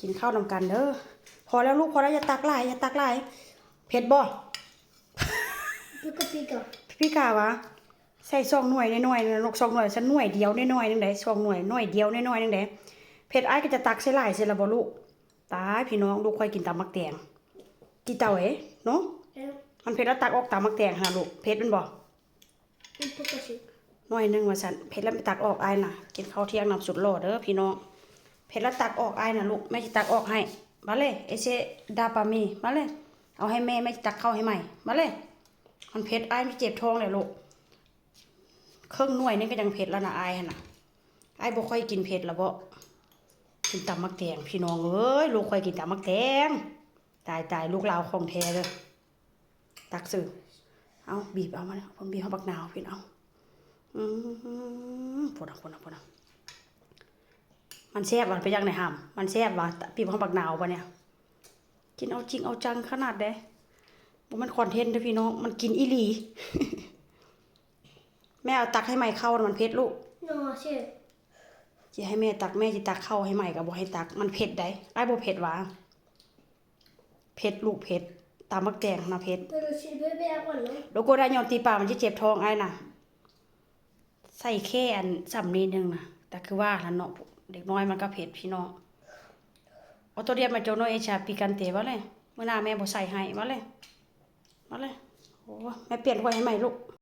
ກິນເຂົ້ານຳກັນເດີ. ພໍແລ້ວລູກ ພໍແລ້ວ ຢ່າຕັກຫຼາຍ ຢ່າຕັກຫຼາຍ. ເຜັດບໍ່? Pica, pica. ພິກາວະ? ໃສ່ສອງໜ່ວຍນ້ອຍໆ ລູກ ສອງໜ່ວຍ ຊັ້ນໜ່ວຍດຽວນ້ອຍໆໜຶ່ງໃດ໋ ສອງໜ່ວຍ ໜ່ວຍດຽວນ້ອຍໆໜຶ່ງໃດ໋. ເຜັດ ອ້າຍກໍຈະຕັກໃສ່ຫຼາຍໃສ່ລະບໍ່ລູກ? ຕາຍ ພີ່ນ້ອງ ລູກຂ້ອຍກິນຕຳໝາກແຕງ. ຈີເຕົາເອ ເນາະ? ມັນເຜັດລະຕັກອອກຕຳໝາກແຕງຫັ້ນນະລູກ. ເຜັດແມ່ນບໍ່? Un poco sí. ໜ່ວຍໜຶ່ງວ່າຊັ້ນ. ເຜັດລະໄປຕັກອອກອ້າຍນະ. ກິນເຂົ້າທ່ຽງນຳສຸດຫຼໍ່ເດີພີ່ນ້ອງ. ເຜັດລະຕັກອອກອ້າຍນະລູກ. ແມ່ຊິຕັກອອກໃຫ້. Vale, ese da pa mí. Vale. ເອົາໃຫ້ແມ່ ແມ່ຊິຕັກເຂົ້າໃຫ້ໃໝ່. Vale. ມັນເຜັດ ອ້າຍມັນເຈັບທ້ອງແຫຼະລູກ. ເຄິ່ງໜ່ວຍນີ້ກໍຍັງເຜັດແລ້ວນະ ອ້າຍຫັ້ນນະ. ອ້າຍບໍ່ຄ່ອຍກິນເຜັດລະເບາະ. ກິນຕຳໝາກແຕງ ພີ່ນ້ອງເອີຍ ລູກຂ້ອຍກິນຕຳໝາກແຕງ. ຕາຍໆ ລູກລາວຂອງແທ້ເດີ. ຕັກຊື່ ເອົາ ບີບເອົາ ມາ ເພິ່ນບີບເອົາບັກນາວ ພີ່ນ້ອງ. ອືມ ພຸ້ນນະ ພຸ້ນນະ ພຸ້ນນະ. ມັນແຊບຫວາ ເປັນຫຍັງໄດ້ຫຳ? ມັນແຊບຫວາ ບີບເອົາບັກນາວບາດນີ້. ກິນເອົາຈິງເອົາຈັງຂະໜາດໃດ. ບໍ່ແມ່ນຄອນເທັນເດີພີ່ນ້ອງ ມັນກິນອີ່ຫຼີ. ແມ່ເອົາຕັກໃຫ້ໃໝ່ເຂົ້າ ມັນເຜັດລູກ. No, sí. ຊິໃຫ້ແມ່ຕັກ ແມ່ຊິຕັກເຂົ້າໃຫ້ໃໝ່ກໍບໍ່ໃຫ້ຕັກ ມັນເຜັດໃດ໋. ອ້າຍບໍ່ເຜັດຫວາ? ເຜັດລູກເຜັດ. ຕຳໝາກແຕງນະເຜັດ. Pero sirve de agua, ¿no? Loco, ໄດ້ຍ້ອນຕີປາ ມັນຊິເຈັບທ້ອງອ້າຍນະ. ໃສ່ແຄ່ອັນສ່ຳນີ້ໜຶ່ງນະ ແຕ່ຄືວ່າຫັ້ນເນາະ ເດັກນ້ອຍມັນກໍເຜັດພີ່ນ້ອງ. Otro día me echo, no echa picante, ¿vale? ມື້ໜ້າແມ່ບໍ່ໃສ່ໃຫ້ vale. Vale. ໂອ້ ແມ່ປ່ຽນຖ້ວຍໃຫ້ໃໝ່ລູກ.